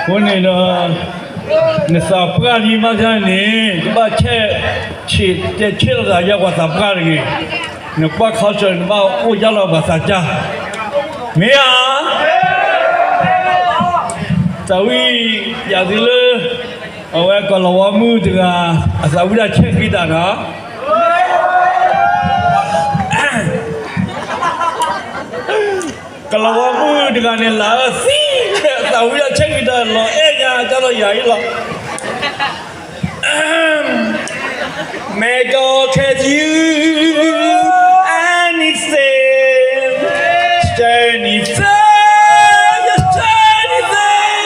အဃိန့ၣ်ဒီး နသးပှၢ်ဒံးမးန့ၣ် တဘၣ်ဆဲးဆံးတဲဆ့လိာ်သးယဲပှၤသးပှၢ်တဂ့ၤ. နကွၢ်ခီစၢၤ နဘၣ်အိၣ်ယၢ်လီၤပှၤသးစၢ်, မ့ၢ်ဧါ. သးဝံၣ်ယၤသုလၢ အဝဲကီၤလၤဝါမုၣ်တဂၤ အသးဝံၣ်ဒၣ်ဆဲးဃံတၢ်ဒီး ကီၤလၤဝါမုၣ်တဂၤန့ၣ် လၢအသံ အသးဝံၣ်ဒၣ်ဆဲးဃံတၢ်လီၤအဲၣ်ညါ တၢ်လီၤယၤအံၤလီၤ. May God give you anything, anything, anything.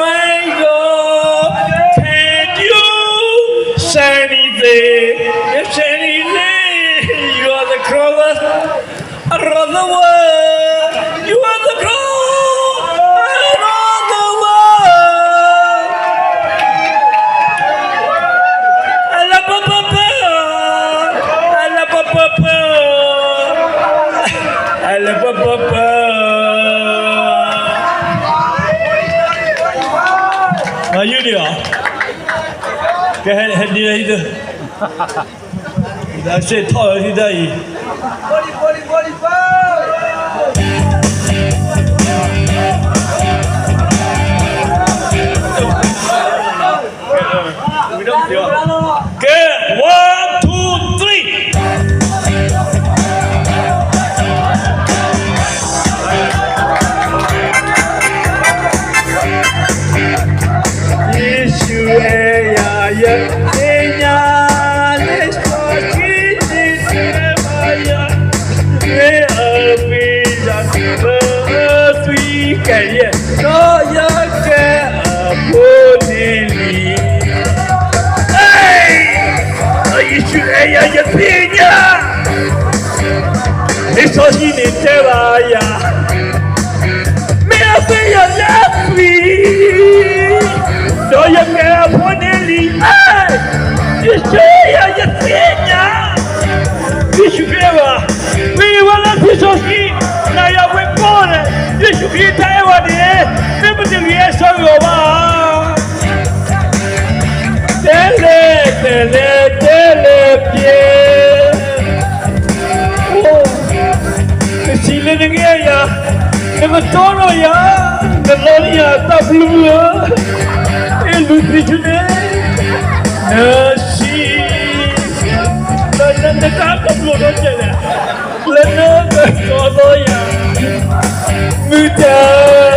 May God give you anything, anything. You are the crown around the world. You are the crown around the world. Ala pa pa pa. Ala pa pa pa. Ala pa pa pa. Are you there? Go ahead, head there, head there. ဒီးစ့ၢ်ထီၣ်လၢဟံၣ်ဒၣ်အံၤ ကဲ one, two, three. ယ့ၣ်ၡူးအဲၣ်ယၤ ယသ့ၣ်ညါ လံာ်စီဆှံန့ၣ်တဲဘၣ်ယၤ မ့ၢ်အမ့ၢ်ယၤ ပသွံၣ်ကဲယဲၢ် ဒီးယကဲအဖိန့ၣ်လံ. ယ့ၣ်ၡူးအဲၣ်ယၤ ယသ့ၣ်ညါ လံာ်စီဆှံန့ၣ်တဲဘၣ်ယၤ မ့ၢ်အမ့ၢ်ယၤ ယသွံၣ် ဒီးယကဲအဖိန့ၣ်လံ. ယ့ၣ်ၡူးအဲၣ်ယၤ ယသ့ၣ်ညါ ယ့ၣ်ၡူးခရံာ်ဘၣ်. မ့ၢ်ဝဲလၢလံာ်စီဆှံ နၤယၤဝဲကိးဂၤဒဲး ယ့ၣ်ၡူးခရံာ်တၢ်အဲၣ်ဝဲန့ၣ် မ့ၢ်ပတဂ့ၤအဆၢဂ့ၤအီၤဘၣ်. တဲလဲၣ် တဲလဲၣ် တဲလဲၣ် ပျဲ နစံးလၢနကအဲၣ်ယၤ, နကတီဒီးယၤ, နလီန့ၢ်ယၤတၢ်ဘျုးဧၢ, အဲၣ်လူသ့ဆူန့ၣ်, နစံး, လၢနတၢ်ကဘျိးဒီးကဲလဲၣ်, လၢနကတီဒီးယၤ, မုၢ်တၢ်